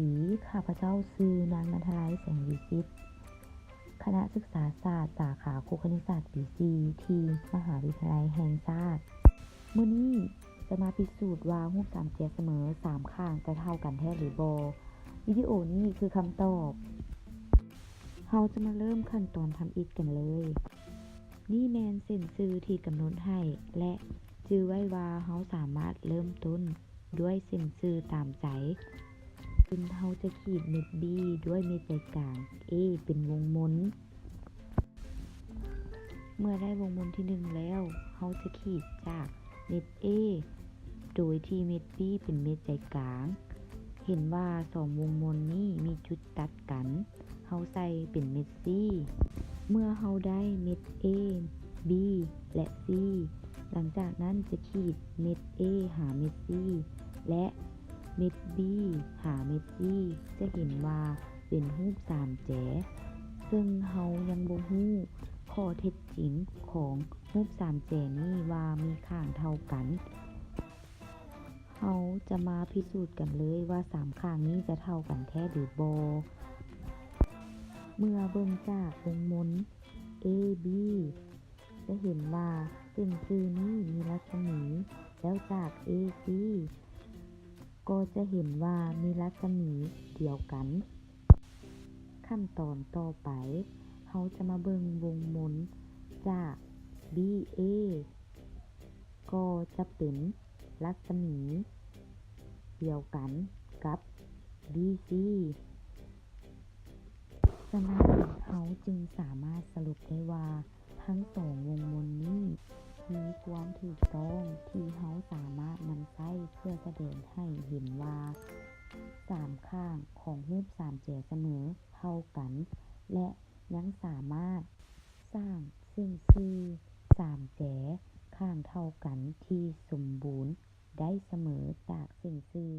ດີ ຂ້າພະເຈົ້າຊື່ນາງ ນັນທະໄລ ແສງວິຈິດ ຄະນະສຶກສາສາດ ສາຂາຄູຄະນິດສາດປີສີ່ ທີ່ມະຫາວິທະຍາໄລແຫ່ງຊາດ. ມື້ນີ້ຈະມາພິສູດວ່າຮູບສາມແຈສະເໝີສາມຂ້າງຈະເທົ່າກັນແທ້ຫຼືບໍ່? ວິດີໂອນີ້ຄືຄຳຕອບ. ເຮົາຈະມາເລີ່ມຂັ້ນຕອນທຳອິດກັນເລີຍ. ນີ້ແມ່ນເສັ້ນຊື່ທີ່ກຳນົດໃຫ້ ແລະ ຈື່ໄວ້ວ່າເຮົາສາມາດເລີ່ມຕົ້ນດ້ວຍເສັ້ນຊື່ຕາມໃຈ. ເຮົາຈະຂີດເມັດ B ດ້ວຍເມັດໃຈກາງ A ເປັນວົງມົນ. ເມື່ອໄດ້ວົງມົນທີໜຶ່ງແລ້ວ, ເຮົາຈະຂີດຈາກເມັດ A ໂດຍທີ່ເມັດ B ເປັນເມັດໃຈກາງ. ເຫັນວ່າສອງວົງມົນນີ້ມີຈຸດຕັດກັນ, ເຮົາໃສ່ເປັນເມັດ C. ເມື່ອເຮົາໄດ້ເມັດ A, B ແລະ C, ຫຼັງຈາກນັ້ນຈະຂີດເມັດ A ຫາເມັດ C ແລະ ເມັດ B ຫາເມັດ C, ຈະເຫັນວ່າເປັນຮູບສາມແຈ, ເຊິ່ງເຮົາຍັງບໍ່ຮູ້ຂໍ້ເທັດຈິງຂອງຮູບສາມແຈນີ້ວ່າມີຂ້າງເທົ່າກັນ. ເຮົາຈະມາພິສູດກັນເລີຍວ່າສາມຂ້າງນີ້ຈະເທົ່າກັນແທ້ຫຼືບໍ່. ເມື່ອເບິ່ງຈາກວົງມົນ A B ຈະເຫັນວ່າເສັ້ນຊື່ນີ້ມີລັດສະໝີ, ແລ້ວຈາກ A C ກໍຈະເຫັນວ່າມີລັດສະໝີດຽວກັນ. ຂັ້ນຕອນຕໍ່ໄປ, ເຮົາຈະມາເບິ່ງວົງມົນຈາກ B A ກໍຈະເປັນລັດສະໝີດຽວກັນກັບ B C. ສະນັ້ນ, ເຮົາຈຶ່ງສາມາດສະຫຼຸບໄດ້ວ່າ ທັງສອງວົງມົນນີ້ມີຄວາມຖືກຕ້ອງທີ່ເຮົາສາມາດນຳໃຊ້ເພື່ອສະແດງໃຫ້ເຫັນວ່າສາມຂ້າງຂອງຮູບສາມແຈສະເໝີເທົ່າກັນ ແລະ ຍັງສາມາດສ້າງເສັ້ນຊື່ສາມແຈຂ້າງເທົ່າກັນທີ່ສົມບູນໄດ້ສະເໝີຈາກເສັ້ນຊື່